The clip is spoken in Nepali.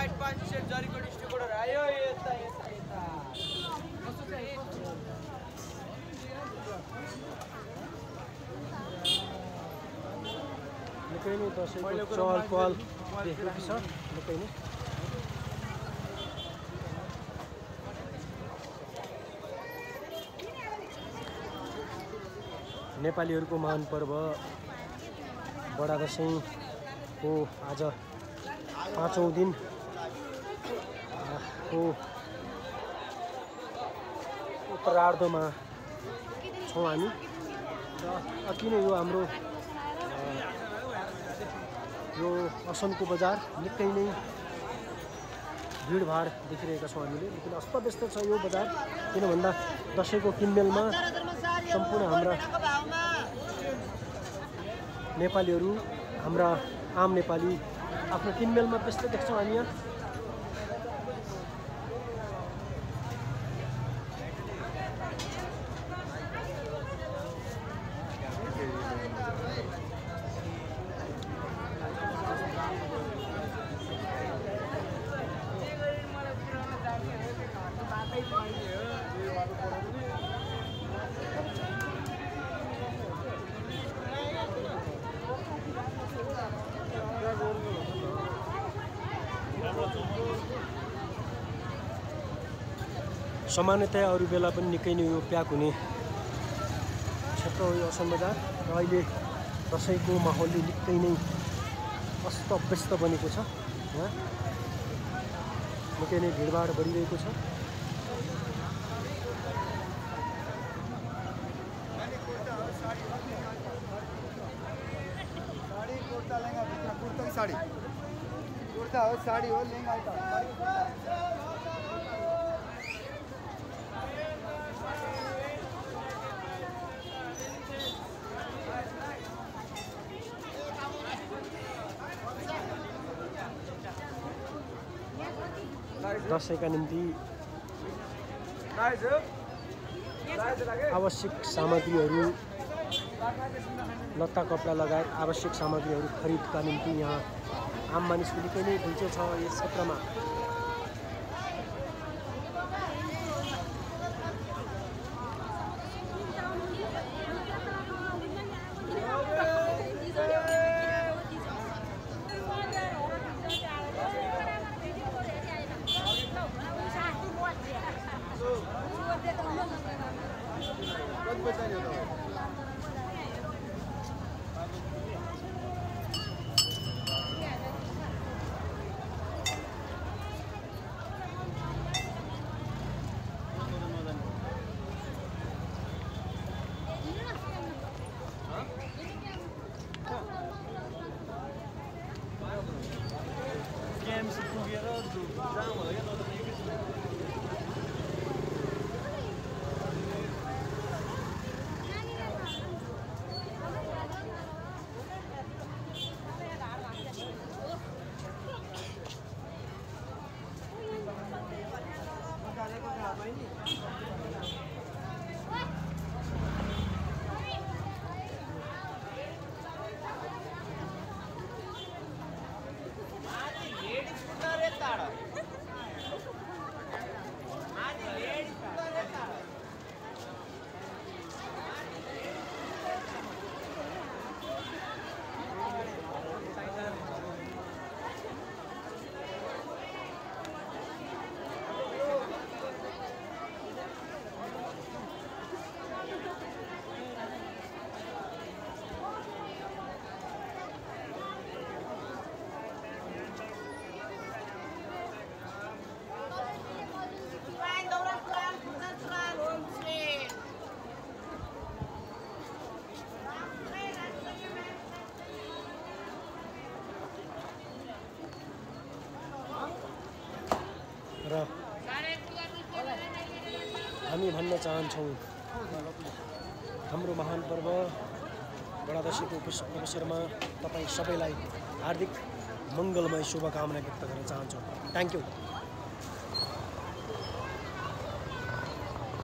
निकै नै दसैँको चहल पहल देखेको छ निकै नै। नेपालीहरूको महान पर्व बडा दसैँको आज 5औं दिन को उत्तरार्धमा छौँ हामी र अति नै यो हाम्रो यो असनको बजार निकै नै भिडभाड देखिरहेका छौँ हामीले। लेकिन अस्तव्यस्त छ यो बजार, किन भन्दा दसैँको किनमेलमा सम्पूर्ण हाम्रा नेपालीहरू, हाम्रा आम नेपाली आफ्नो किनमेलमा व्यस्त देख्छौँ हामी यहाँ। सामान्यतया अरू बेला पनि निकै नै यो प्याक हुने क्षेत्र हो यो असन बजार र अहिले दसैँको माहौलले निकै नै अस्तव्यस्त बनेको छ। यहाँ निकै नै भिडभाड बढिरहेको छ। साडी हो लेंगा दसैँका निम्ति आवश्यक सामग्रीहरू, लत्ता कपडा लगायत आवश्यक सामग्रीहरू खरिदका निम्ति यहाँ आम मानिसको निकै नै घुइँचो छ यस क्षेत्रमा। र हामी भन्न चाहन्छौँ हाम्रो महान पर्व बडा दशैँको अवसरमा तपाईँ सबैलाई हार्दिक मङ्गलमय शुभकामना व्यक्त गर्न चाहन्छौँ। Thank you.